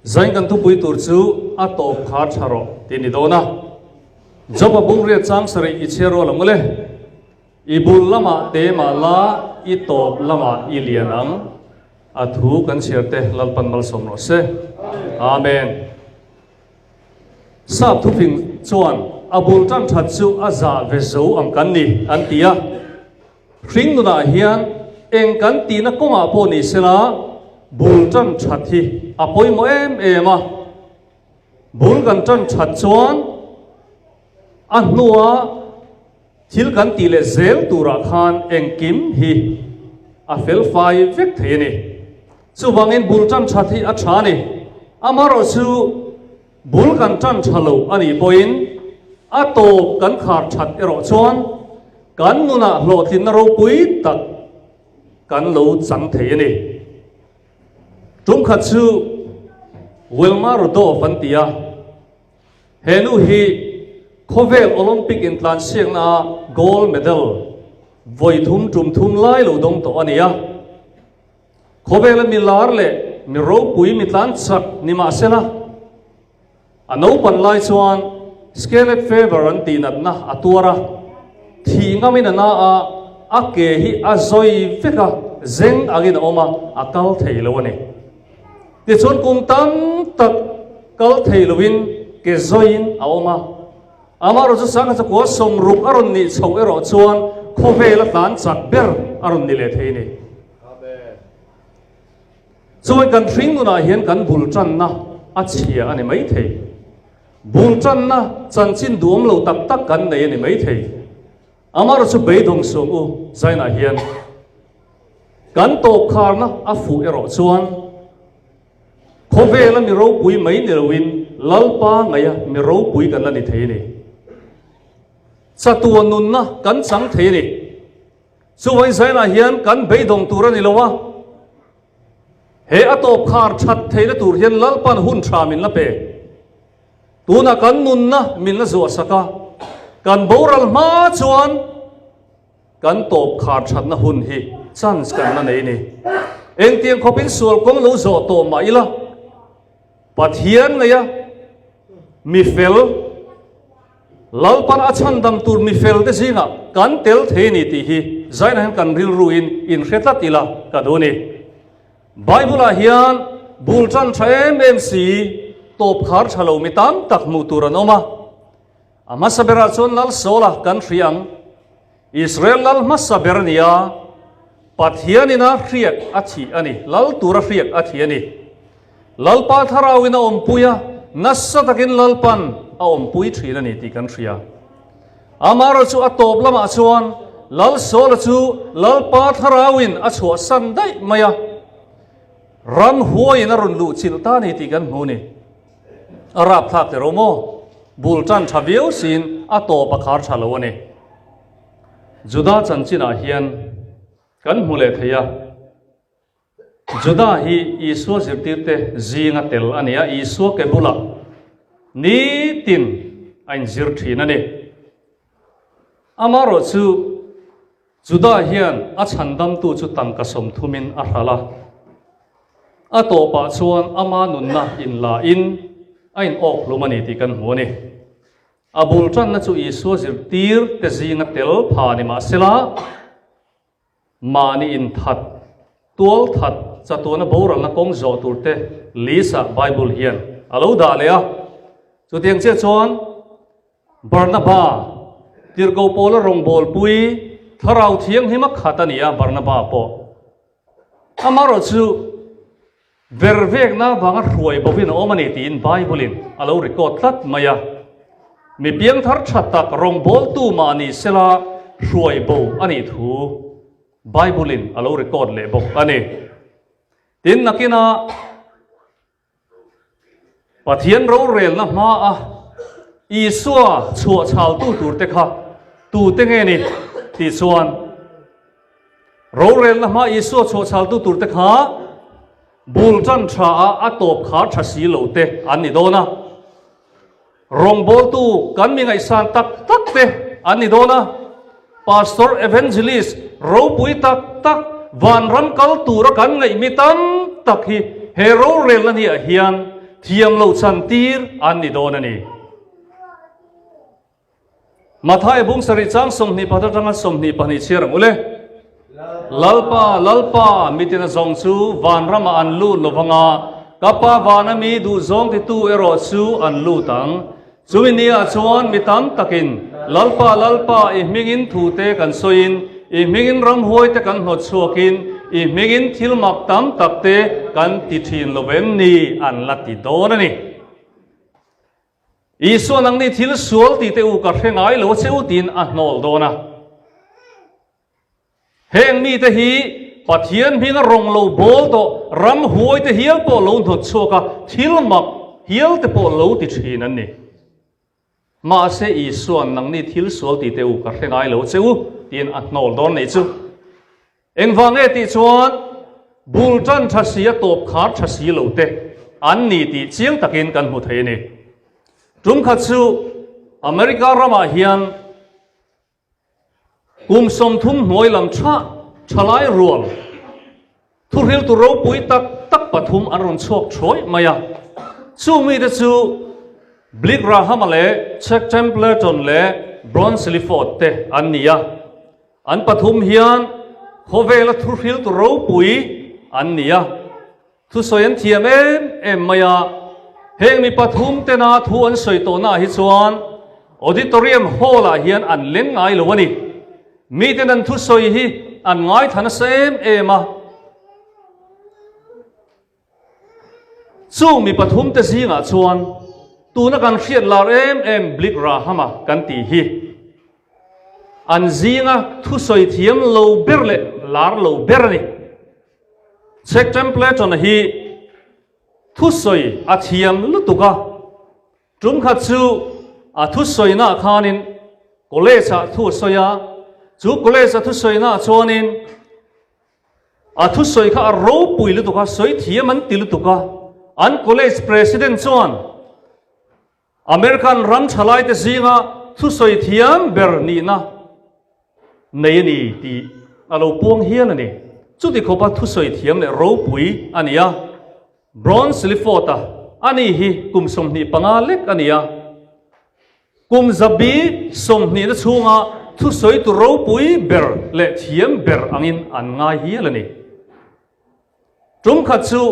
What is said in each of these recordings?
Zain kan thupui tur chu a tawp khar tha rawh tih ni dawn a. Job-a bung riat chang sarih i chhiar rual ang ule. I bul lamah te mah la i tawp lamah i lian ang. A thu kan chhiar te Lalpan malsawm rawh se. Amen. Sap thufing chuan a bul tan that chu a zah ve zo ang kan ni an ti a. Hring nunah hian eng kan tihna kawngah pawh ni sela bul tan that hi a pawimawh em em a. Bul kan tan that chuan a hnua thil kan tih leh zel turah khan engkim hi a felfai vek thei a ni. Chuvangin bul tan that hi a tha a ni. Amaherawhchu bul kan tan tha lo a nih pawhin a tawp kan khar that erawh chuan kan nunah hlawhtlinna ropui tak kan lo chang thei a ni. Tumkhat chu Wilma Rudolph an ti a. He nu hi khawvel Olympic intlansiakna ah gold medal vawi thum tum thum lai lo dawng tawh a ni a. Khawvela mi lar leh mi ropui mi tlan chak ni mah sela, a naupan lai chuan scarlet fever an tih natna a tuar a, thih ngamin a na a, a ke hi a zawi vek a, zeng angin a awm a, a kal thei lo a ni. Tichuan kum tam tak kal thei loin ke zawiin a awm a. Amaherawh chu sangha chakua sawmruk a rawn nih chhoh erawh chuan khawvel a tlan chak ber a rawn ni leh thei a ni. Chuan kan hring nunah hian kan bul tanna a chhia a ni mai thei. Bul tanna chanchin duhawm lo tak tak kan nei a ni mai thei. Amaherawh chu beidawng suam u Zainah hian kan tawp kharna a fuh erawh chuan khawvela mi ropui mai ni loin Lalpa ngaia mi ropui kan la ni thei a ni. Chatuan nunna kan chang thei a ni. Chuvain Zainah hian kan beidawng tur a ni lo a, he a tawp khar that theihna tur hian Lalpan hun tha min la pe. Tunah kan nunna min la zuah sak a, kan boral hma chuan kan tawp khar thatna hun hi chance kan la nei a ni. Engtiang khawpin sual kawng lo zawh tawh mah ila, Pathian neia mi fel, Lalpan a chhandam tur mi fel te zingah kan tel thei a ni tih hi zainah hian kan rilruin inhre tlat ila ka duh a ni. Bible-ah hian bul tan tha em em si, tawp khar tha lo mi tam tak hmuh tur an awm a. A hmasa berah chuan Lal Saula kan hria ang. Israel lal hmasa ber a ni a, Pathianin a hriak a thih a ni, lal tura hriak a thih a ni. Lalpa thlarauin a awmpui a, nasa takin Lalpan a awmpui thin a ni tih kan hria. Amaherawhchu a tawp lamah chuan Lal Saula chu Lalpa thlarauin a chhuahsan daih mai a, ram huaiin a rawn luh chilh ta a ni tih kan hmu a ni. A rapthlak teh ro maw? Bul tan tha viau siin a tawp a khar tha lo a ni. Juda chanchinah hian kan hmu leh thei a. Juda hi Isua zirtirte zinga tel a ni a, Isua ke bulah nitin a inzir thin a ni. Amaherawh chu Juda hian a chhandamtu chu tangka sawmthumin a hralh a, a tawpah chuan ama nunna inlain a inawk hlum a ni tih kan hmu a ni. A bul tanna chu Isua zirtirte zinga tel pha ni mahsela, Mahni inthat, tual that, chatuana boralna kawng zawh tur te list-ah Bible hian a lo dah leh a. Chutiang chiah chuan Barnaba, Tirhkoh Paula rawngbawlpui, Thlarau Thianghlima khat a ni a, Barnaba pawh. Amaherawh chu vervekna vanga hruai bovin a awm a ni tiin Bible-in a lo record tlat mai a. Mi piangthar tha tak rawngbawltu mah ni sela hruai bo a nih thu Bible-in a lo record leh bawk a ni. Tin, nakinah Pathian rorelna hmaa Isua chhuah chhaltu turte kha tute nge ni tih chuan rorelna hmaa Isua chhuah chhaltu turte kha bul tan tha a a tawp khar tha si lo te an ni dawn a. Rawngbawltu kan mi ngaihsan tak tak te an ni dawn a, Pastor Evangelist ropui tak tak vanram kal tura kan ngaih mi tam tak hi he rorelna ni ah hian thiam lo chantir an ni dawn a ni. Matthai bung sarih chang 21 atanga 22 chhiar ang ule. Lalpa, Lalpa, mitin a zawng chu vanramah an lut lovanga, ka Pa vana mi duhzawng titu erawh chu an lut ang. Chumi niah chuan mi tam takin, Lalpa, Lalpa, i hmingin thute kan sawiin, i hmingin ramhuaite kan hnawt chhuakin, i hmingin thil mak tam takte kan ti thin lo vem ni? an la ti dawn a ni. Isua nangni thil sual tite u ka hre ngai lo a che u tiin a hnawl dawn a. Heng mite hi Pathian hminga rawng lo bawl tawh ramhuaite hial pawh lo hnawt chhuak a, thil mak hial te pawh lo ti thin an ni. Mahse Isua'n nangni thil sual ti teh u ka hre ngai lo che u tiin a hnawl dawn nei chu. Engvang nge tih chuan bul tan tha si a tawp khar tha si lo te an ni tih chiang takin kan hmu thei a ni. Tum khat chu America ramah hian Kum 30 hnuai lam tha thalai rual thuhriltu ropui tak tak pathum an rawn chhuak thuai mai a. Chung mite chu Billy Graham-a leh Chuck Templeton leh Bronce Clifford te an ni a. An pathum hian khawvela thuhriltu ropui an ni a. Thusawi an thiam em em mai a, heng mi pathum tena thu an sawi tawhnaah hi chuan Auditorium Hall ah hian an leng ngai lo a ni. Miten an thusawi hi an ngaithla nasa em em a. Chung mi pathum te zingah chuan tuna kan hriat lar em em Blik Rahama kan tih hi an zinga thusawi thiam lo ber leh lar lo ber a ni. Check Templeton-a hi thusawi a thiam lutuk a, tum khat chu a thusawinaah khanin college-ah thu a sawi a, chu college-a thusawinaah chuanin a thusawi kha a ropui lutuk a, sawi thiam an ti lutuk a, an college president chuan American ram thalaite zinga thusawi thiam ber nihna nei a ni tih a lo puang hial a ni. Chuti khawpa thusawi thiam leh ropui a ni a. Bronze Clifford-a a ni hi kum 25 lek a ni a. Kum zabi 20 na chhunga thusawi tu ropui ber leh thiam ber angin an ngai hial a ni. Tum khat chu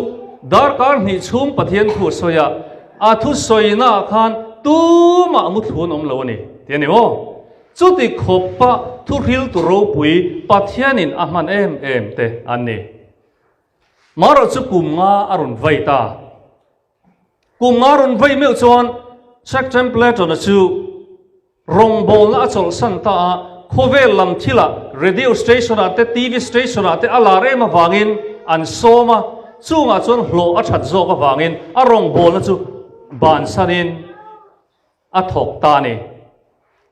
darkar hnih chhung Pathian thu a sawi a, a thusawinaah khan tumah muthlun awm lo a ni tih a ni maw? Chuti khawpa thuhriltu ropui Pathianin a hman em em te an ni. Marawh chu kum nga a rawn vai ta. Kum nga rawn vei meuh chuan Chuck Templeton-a chu rawngbawlna a chawlhsan ta a, khawvel lam thilah radio station-ah te TV station-ah te a lar em avangin an sawm a, chungah chuan hlawh a that zawk avangin a rawngbawlna chu bansanin a thawk ta a ni.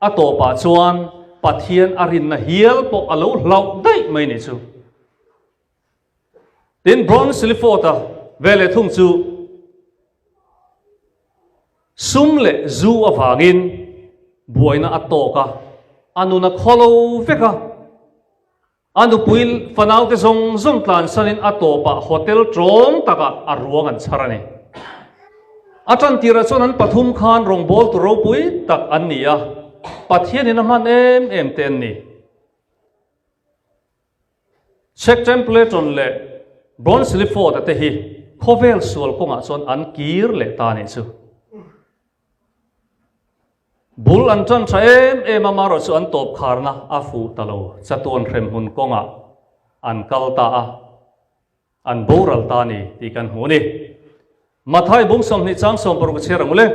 A tawpah chuan Pathian a rinna hial pawh a lo hlauh daih mai ni chu. Tin, Bronze Clifford-a ve leh thung chu sum leh zu avangin buaina a tawk a, a nun a khaw lo vek a. A nupui fanaute zawng zawng tlansanin a tawpah hotel tawng takah a ruang an chhar a ni. A tantirah chuan an pathum khan rawngbawltu ropui tak an ni a, Pathianin a hman em em te an ni. Czech Templeton leh Bronze Clifford-a te hi khawvel sual kawngah chuan an kir leh ta a nih chu. Bul an tan tha em em a, marawh chu an tawp kharna a fuh ta lo. Chatuan hremhmun kawngah an kal ta a. An boral ta a ni tih kan hmu a ni. Mathai bung 20 chang 60 chhiar ang ule.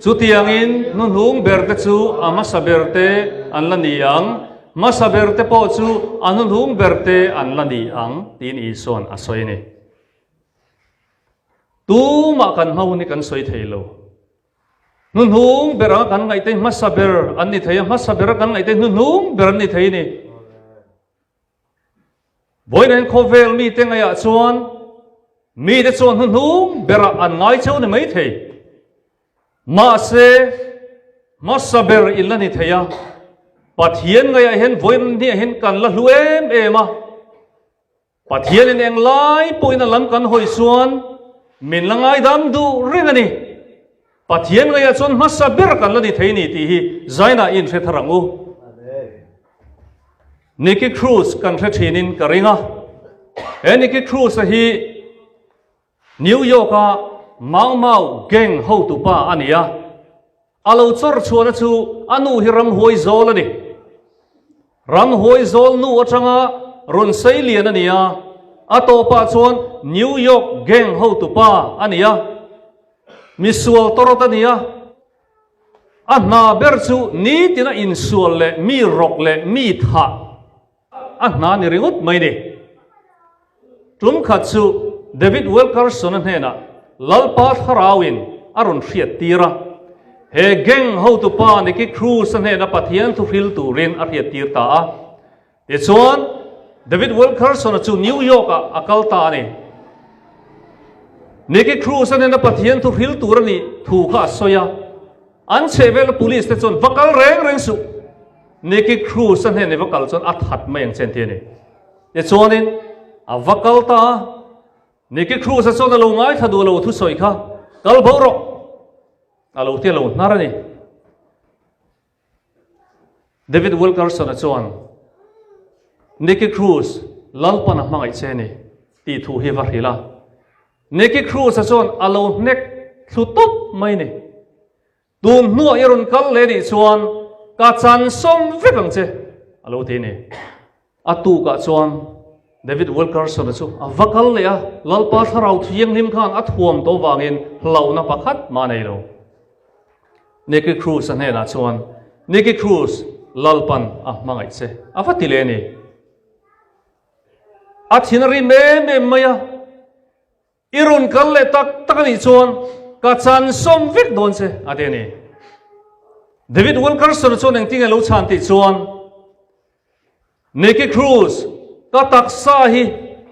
Chutiangin hnuhnung ber te chu a hmasa ber te an la ni ang, hmasa ber te pawh chu a hnuhnung ber te an la ni ang tiin Isua'n a sawi a ni. Tumah kan hma hun hi kan sawi thei lo. Hnuhnung bera kan ngaihte hmasa ber an ni thei a, hmasa bera kan ngaihte hnuhnung ber an ni thei a ni. Vawiin khawvel mite ngaihah chuan mite chuan hnuhnung berah an ngai cheu ni mai thei. Mahse, hmasa ber in la ni thei a, Pathian ngaihah hian vawiin hniah hian kan la hlu em em a. Pathianin eng lai pawhin a lam kan hawi chuan. Min la ngaidam duh reng a ni. Pathian ngaiah chuan hmasa ber kan la ni thei ni tih hi Zaina i inhre thar ang u. Nicky Cruz kan hre thinin ka ring a. He Nicky Cruz-a hi New York-a Mau Mau gang hotupa a ni a. A lo chawr chhuahna chu a nu hi ramhuai zawl a ni. Ramhuai zawl nu atanga rawn sei lian a ni a, a tawpah chuan New York gang hotupa a ni a, misual tawrh a ni a. A hna ber chu nitina insual leh mi rawk leh mi thah a hna ni ringawt mai ni. Tum khat chu David Wilkerson-a hnenah Lalpa Thlarauin a rawn hriat tir a, he gang hotupa Nicky Cruz-a hnena Pathian thu hril turin a hriat tir ta a. Tichuan, David Wilkerson-a chu New York-ah a kal ta a ni. Nicky Cruz-a hnena Pathian thu hril tur a nih thu kha a sawi a, an chhehvela police te chuan va kal reng reng suh. Nicky Cruz-a hnen i va kal chuan a that mai ang che an ti a ni. Tichuanin a va kal ta a, Nicky Cruz-a chuan a lo ngaithla duh lo thusawi kha, Kal bo rawh! A lo ti a lo hnar a ni. David Wilkerson-a chuan, Nicky Cruz, Lalpan a hmangaih che ni, tih thu hi va hrilh a. Nicky Cruz-a chuan a lo hnek thlu tawp mai ni. Tun hnuah i rawn kal leh nih chuan ka chan sawm vek ang che, a lo ti a ni. A tukah chuan David Wilkerson-a chu a va kal leh a, Lalpa Thlarau Thianghlim khan a thuam tawh vangin hlauhna pakhat mah a nei lo. Nicky Cruz-a hnenah chuan, Nicky Cruz, Lalpan a hmangaih che, a va ti leh a ni. A thin a rim em em mai a. I rawn kal leh tak tak a nih chuan ka chan sawm vek dawn che, a ti a ni. David Wilkerson chuan engtin nge lo chhan tih chuan, Nicky Cruz, ka taksa hi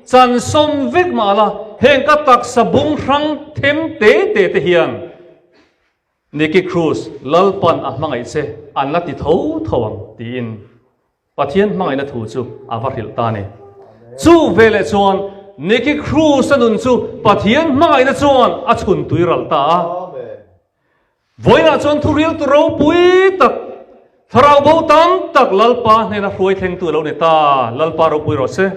chan sawm vek mah la, heng ka taksa bung hrang them te te te hian Nicky Cruz, Lalpan a hmangaih che an la ti tho tho ang, tiin. Pathian hmangaihna thu chu a va hrilh ta a ni. Chu veleh chuan Nicky Cruz-a nun chu Pathian hmangaihna chuan a chhun tui ral ta a. Vawiinah chuan thuril tu ropui tak, thlarau bo tam tak Lalpa hnena hruai thlengtu a lo ni ta. Lalpa ropui rawh se.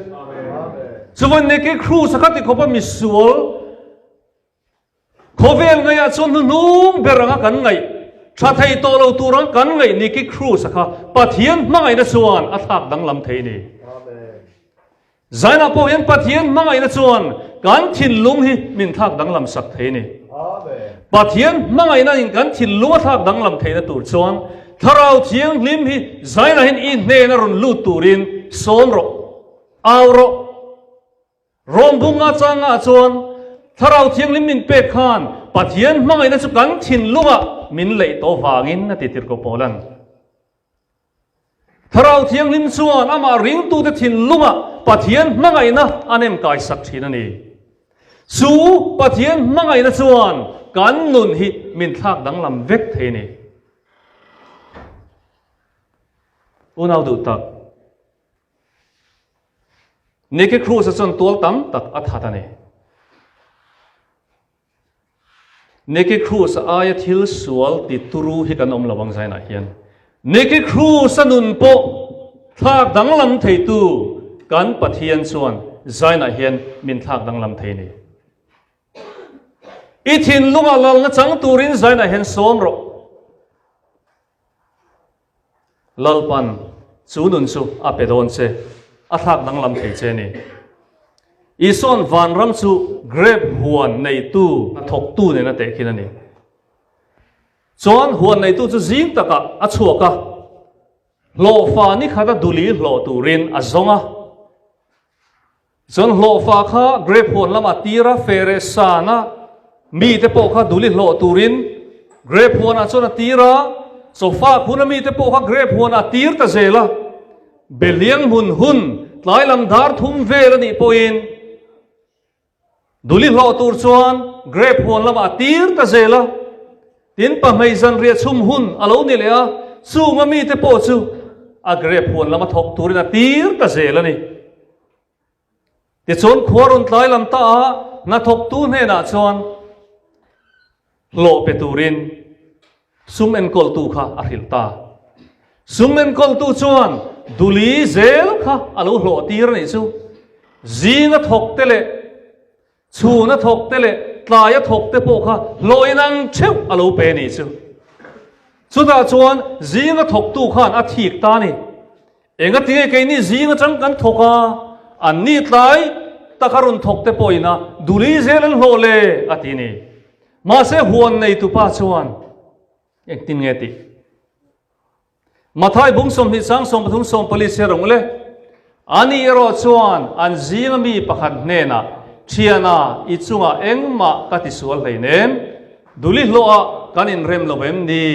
Chuvain Nicky Cruz-a kha ti khawpa misual, Khawvel ngaihah chuan hnuhnung ber anga kan ngaih, tha thei tawh lo tur anga kan ngaih Nicky Cruz-a kha Pathian hmangaihna chuan a thlak danglam thei ni. Zainah pawh hian Pathian hmangaihna chuan kan thinlung hi min thlak danglam sak thei ni. Pathian hmangaihna in kan thinlung a thlak danglam theihna tur chuan Thlarau Thianghlim hi Zainah hian i hnena rawn lut turin sawm rawh, au rawh. Rawngbunga changah chuan Thlarau Thianghlim min pek khan Pathian hmangaihna chu kan thinlungah min leih tawh vangin a ti tirhkoh Paulan. Thlarau Thianghlim chuan amah ringtute thinlungah Pathian hmangaihna a nem kaisak thin a ni. Chu Pathian hmangaihna chuan kan nun hi min thlak danglam vek thei a ni. Unau duh tak. Nicky Cruz-a chuan tual tam tak a that a ni. Nicky Cruz-a aia thil sual ti turu hi kan awm lo ang zainah hian. Nicky Cruz-a nun pawh thlak danglam theitu kan Pathian chuan zainah hian min thlak danglam thei a ni. I thinlungah lalna chang turin zainah hian sawm rawh. Lalpan chu nun chu a pe dawn che, a thlak danglam thei che a ni. Isua'n vanram chu grape huan neitu hnathawktu nen a tehkhin a ni. Chuan huan neitu chu zing takah a chhuak a, hlawhfa ni khata duli hlawh turin a zawng a. Chuan hlawhfa kha grape huan lamah tir a, fere sana mite pawh kha duli hlawh turin grape huanah chuan a tir a, chawfak huna mite pawh kha grape huanah a tir ta zel a, Beliang hmun hun tlai lam dar thum vel a nih pawhin duli hlawh tur chuan grape huan lamah a tir ta zel a, tin pahmei zanriah chhum hun a lo ni leh a, chunga mite pawh chu a grape huan lama thawk turin a tir ta zel a ni. Tichuan khua rawn tlai lam ta a, hnathawktu hnenah chuan hlawh pe turin sum enkawltu kha a hrilh ta. Sum enkawltu chuan duli zel kha a lo hlawh tir a nih chu. Zinga thawk te leh chhuna thawk te leh tlaia thawk te pawh kha hlawhin ang theuh a lo pe a nih chu. Chutah chuan zinga thawktu khan a thik ta a ni. Engatinge keini zing atang kan thawk a, anni tlai taka rawn thawk te pawhin a duli zel an hlawh le a ti ni. Mahse huan neitupa chuan engtin nge tih? Mathai bung 20 chang 13 14 chhiar ang ule. Ani erawh chuan an zinga mi pakhat hnenah, Thiana, i chungah engmah ka tisual hleinem, Duli hlawhah kan inrem lo em ni?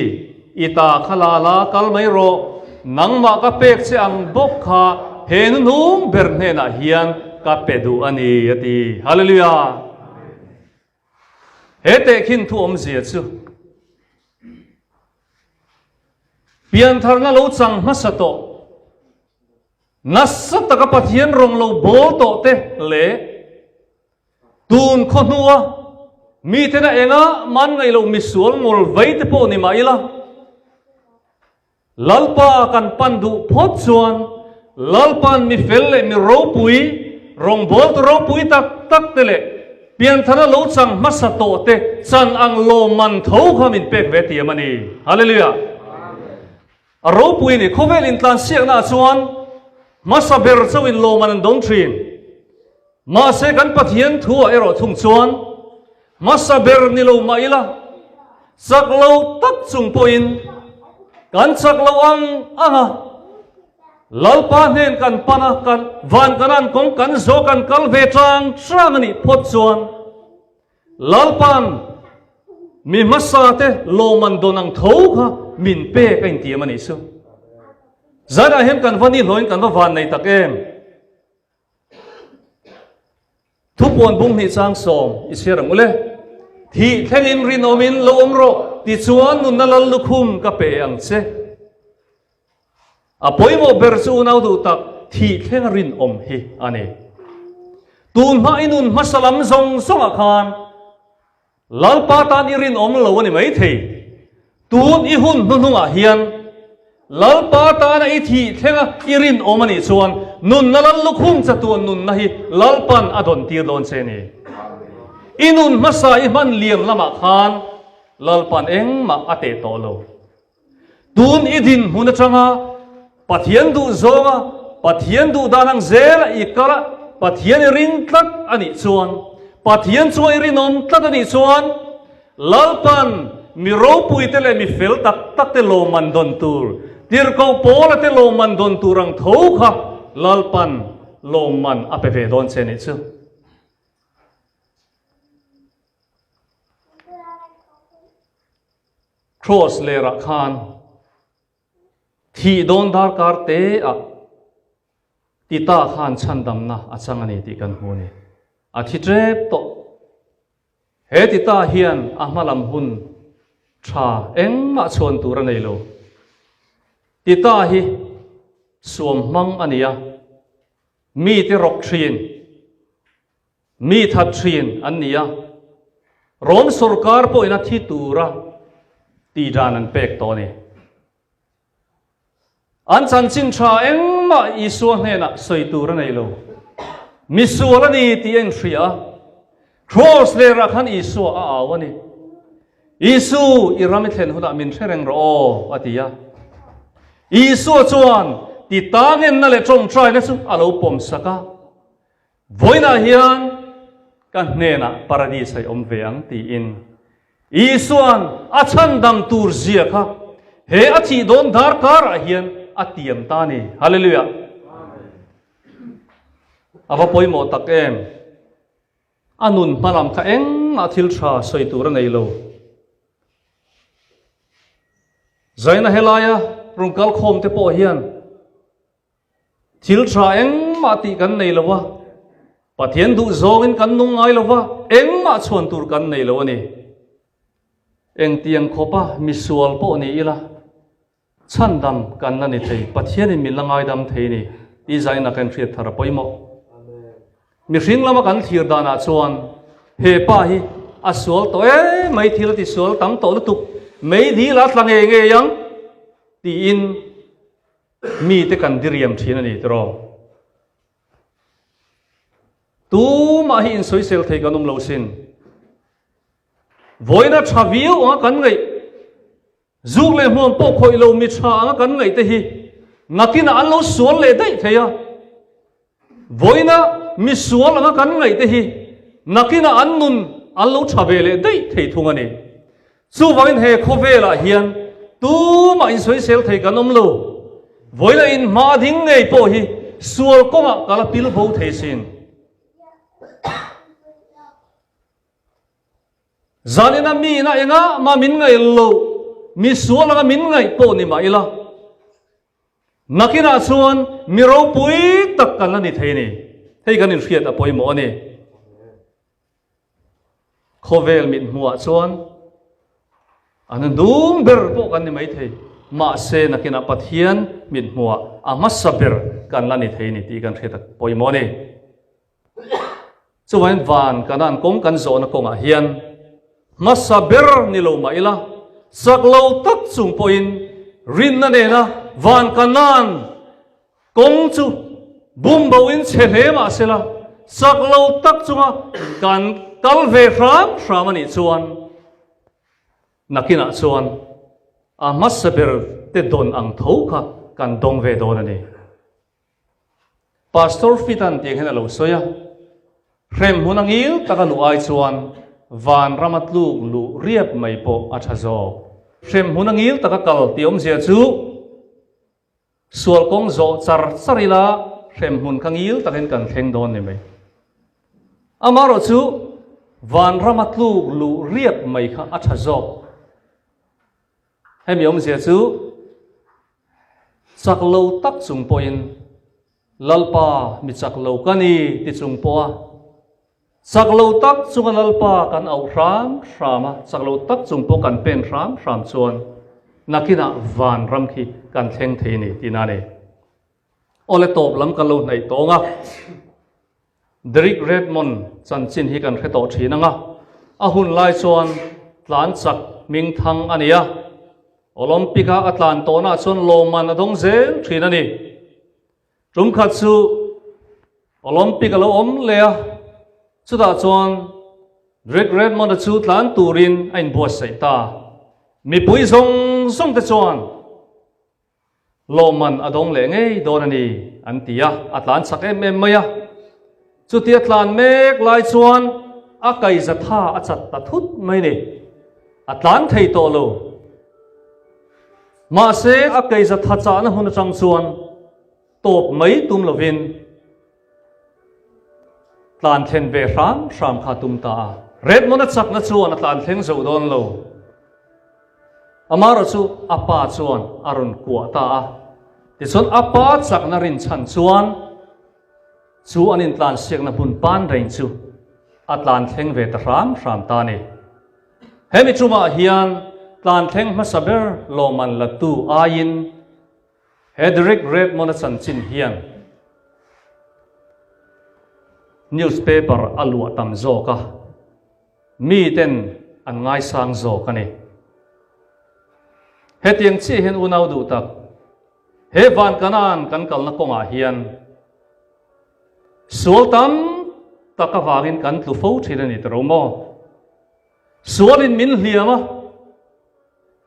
I ta kha la la kal mai rawh, nangmah ka pek che ang bawk kha he nuhnung ber hnenah hian ka pe duh a ni, a ti. Hallelujah! He tehkhin thu awmzia chu piantharna lo chang hmasa tawh, nasa taka Pathian rawng lo bawl tawh te leh Tun khaw hnua mitena enga man ngaih loh misual ngawl vei te pawh ni mah ila, Lalpa kan pan duh phawt chuan Lalpa'n mi fel leh mi ropui, rawngbawltu ropui tak tak te leh pianthara lo chang hmasa tawh te chan ang lawmman tho kha min pek ve tiam a ni. Hallelujah! A ropui a ni. Khawvel intlansiaknaah chuan hmasa ber chauhin lawmman an dawng thin. Mahse kan Pathian thuah erawh thung chuan hmasa ber ni lo mah ila, chak lo tak chung pawhin kan chak lo ang ang a, Lalpa hnen kan pan a, kan van kanan kawng kan zawh kan kal ve tang tang a nih phawt chuan Lalpa'n mi hmasa te lawmman dawn ang tho kha min pek a intiam a nih chu. Zanah hian kan va nihlawhin kan va van nei tak em? Thupuan bung hnih chang sawm i chhiar ang ule. Thih thlengin rinawmin lo awm rawh, tichuan nunna lal lukhum ka pe ang che. A pawimawh ber chu unau duh tak thih thlenga rinawm hi a ni. Tun hma i nun hmasa lam zawng zawngah khan Lalpa tan i rinawm lo a ni maithei. Tun i hun hnuhnungah hian Lalpa tana i thih thlenga i rinawm a nih chuan nunna lal lukhum chatuan nunna hi Lalpan a dawn tir dawn che a ni. I nun hmasa i hman liam lamah khan Lalpan engmah a teh tawh lo. Tun i dinhmun atanga Pathian duh zawnga Pathian duh dan ang zela i kal a, Pathian i ring tlat a nih chuan, Pathian chunga i rinawm tlat a nih chuan, Lalpan mi ropuite leh mi fel tak takte lawmman dawn tur, Tirhkoh Paula te lawmman dawn tur ang tho kha Lalpan lawmman a pe ve dawn che a nih chu. Kraws lerah khan thih dawn darkar te ah Tita khan chhandamna a chang a ni tih kan hmu a ni. A thi tep tawh. He Tita hian a hmalam hun tha engmah chhuan tur a nei lo. Tita hi suam hmang a ni a, mite rawk thin. Mi that thin an ni a, Rom sorkar pawhin a thi tura tih dan an pek tawh a ni. An chanchin tha engmah Isua hnenah sawi tur a nei lo. Misual a ni tih a inhria a, Kraws lerah khan Isua a au a ni. Isu, i ram i thlen hunah min hre reng rawh aw, a ti a. Isua chuan ti tangenna leh tawngtaina chu a lo pawmsak a. Vawiinah hian ka hnenah Paradis a i awm ve ang tiin Isua'n a chhandam tur zia kha he a thih dawn darkarah hian a tiam ta a ni. Hallelujah! A va pawimawh tak em! A nun hmalam kha engmah thil tha sawi tur a nei lo. Zaina helaia rawn kal khawm te pawh hian Thil tha engmah tih kan nei lo va, Pathian duh zawngin kan nung ngai lo va, engmah chhuan tur kan nei lo a ni. Engtiang khawpa misual pawh ni ila, chhandam kan la ni thei, Pathianin min la ngaidam thei ni tih zaina kan hriat thar a pawimawh. Mihring lama kan thlir danah chuan. He pa hi a sual tawh em mai, thil a ti sual tam tawh lutuk, meidil a tla ngei ngei ang tiin mite kan diriam thin a ni tiraw. Tumah hi insawisel thei kan awm lo sin. Vawiina tha viau anga kan ngaih, zuk leh hmuam pawh khawih lo mi tha anga kan ngaih te hi nakinah an lo sual leh daih thei a. Vawiina mi sual anga kan ngaih te hi nakinah an nun an lo tha ve leh daih thei thung a ni. Chuvangin he khawvelah hian tumah insawisel thei kan awm lo. Vawiina inhma ding ngei pawh hi sual kawngah ka la pil bo thei sin. Zanina miin a engah mah min ngaih lo, mi sual anga min ngaih pawh ni mah ila, nakinah chuan mi ropui tak kan la ni thei a ni. Hei kan inhriat a pawimawh a ni. Khawvel mit hmuhah chuan an dum ber pawh kan ni mai thei, mahse nakinah Pathian mit hmuhah a hmasa ber kan la ni thei a ni tih kan hriat a pawimawh a ni. Chuvangin van Kanan kawng kan zawhna kawngah hian hmasa ber ni lo mah ila, chak lo tak chung pawhin rinna nena van Kanan Kawng chu bum bo in chhe hle mah se la, chak lo tak chunga kan kal ve hram hram a nih chuan nakinah chuan a hmasa ber te dawn ang tho kha kan dawng ve dawn a ni. Pastor Fitan tiang hian a lo sawi a, Hremhmun a ngil taka luh ai chuan vanrama tluk luh riap mai pawh a tha zawk. Hremhmun a ngil taka kal tih awmzia chu, Sual kawng zawh char char ila hremhmun kha ngil takin kan thleng dawn ni mai. Amaherawh chu vanrama tluk luh riak mai kha a tha zawk. Hemi awmzia chu chak lo tak chung pawhin Lalpa mi chak lo ka ni ti chung pawha Chak lo tak chunga Lalpa kan auh hram hram a, chak lo tak chung pawh kan pen hram hram chuan nakinah vanram khi kan thleng thei ni tihna a ni. Awle tawp lam kan lo hnaih tawng a, Derek Redmond chanchin hi kan hre tawh thin ang a, a hun lai chuan tlan chak hming thang a ni a, Olympic-a a tlan tawhnaah chuan lawmman a dawng zel thin a ni. Tumkhat chu Olympic a lo awm leh a, chutah chuan Rick Redmond-a chu tlan turin a inbuatsaih ta. Mipui zawng zawng te chuan lawmman a dawng leh ngei dawn a ni an ti a, a tlan chak em em mai a. Chutia tlan mek lai chuan a kaiza tha a chat ta thut mai ni. A tlan thei tawh lo. Mahse a kaiza tha chahna hun atang chuan tawp mai tum lovin tlan thlen ve hram hram kha tum ta a. Redmond-a chakna chuan a tlan thleng zo dawn lo. Amaherawh chu a pa chuan a rawn kuah ta a. Tichuan a pa chakna rinchhan chuan chu an intlansiakna hmun pan reng chu a tlan thleng ve ta hram hram ta a ni. Hemi tumah hian tlan thleng hmasa ber lawmman latu aiin he Derek Redmond-a chanchin hian newspaper a luah tam zawk a, miten an ngaisang zawk a ni. Hetiang chiah hian unau duh tak, he van Kanaan kan kalna kawngah hian sual tam tak avangin kan tlu fo thin a ni tiro maw? Sualin min hliam a,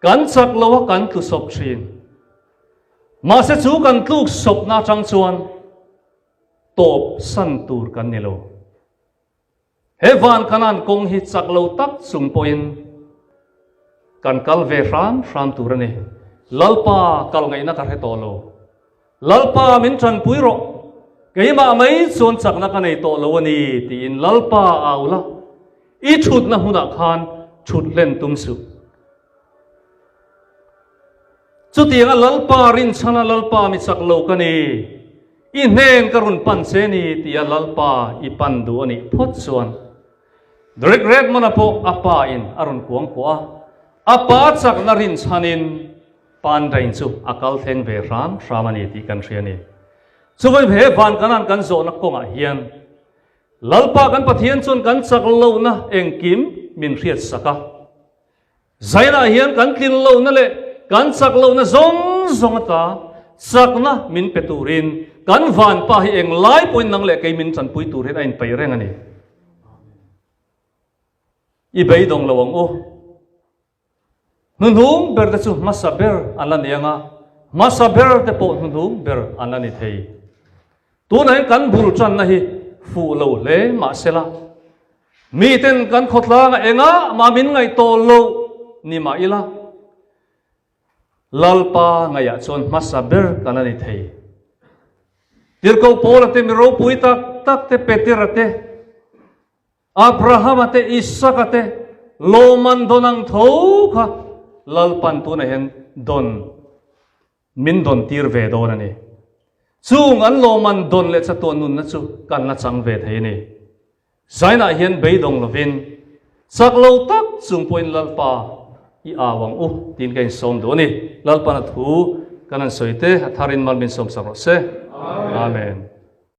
kan chak lo a kan tlu sawp thin. Mahse chu kan tluk sawpna atang chuan tawp san tur kan ni lo. He van Kanan kawng hi chak lo tak chung pawhin kan kal ve hram hram tur a ni. Lalpa kal ngaihna ka hre tawh lo. Lalpa min tanpui rawh, keimah mai chuan chakna ka nei tawh lo a ni tiin Lalpa au la, i thutna hmunah khan thut hlen tum suh. Chutianga Lalpa rinchhana Lalpa mi chak lo ka ni, i hnen ka rawn pan che ni tia Lalpa i pan duh a nih phawt chuan Derek Redmond-a pawh a pa in a rawn kuangkuah a, a pa chakna rinchhanin Pandain chu a kal thleng ve hram hram a ni tih kan hria a ni. Chuvangin he van kanan kan zawhna kawngah hian. Lalpa kan Pathian chuan kan chak lohna engkim min hriatsak a. Zainah hian kan tlin lohna leh kan chak lohna zawng zawng ata chakna min pe turin kan vanpa hi englai pawhin nang leh kei min tanpui turin a inpeih reng a ni. I beidawng lo ang u. Hnuhnung ber te chu hmasa ber an la ni ang a, hmasa ber te pawh hnuhnung ber an la ni thei. Tunah hian kan bul tanna hi fuh lo hle mahsela, miten kan khawtlanga engah mah min ngaih tawh loh ni mah ila, Lalpa ngaihah chuan hmasa ber kan la ni thei. Tirhkoh Paula te mi ropui tak tak te Petera te, Abrahama te Isaka te lawmman dawn ang tho kha Lalpan tunah hian dawn min dawn tir ve dawn a ni. Chung an lawmman dawn leh chatuah nunna chu kan la chang ve thei a ni. Zainah hian beidawng lovin chak lo tak chung pawhin Lalpa i au ang u tiin ka insawm duh a ni. Lalpan a thu kan han sawi te a tharin mal min sawmsak rawh se. Amen.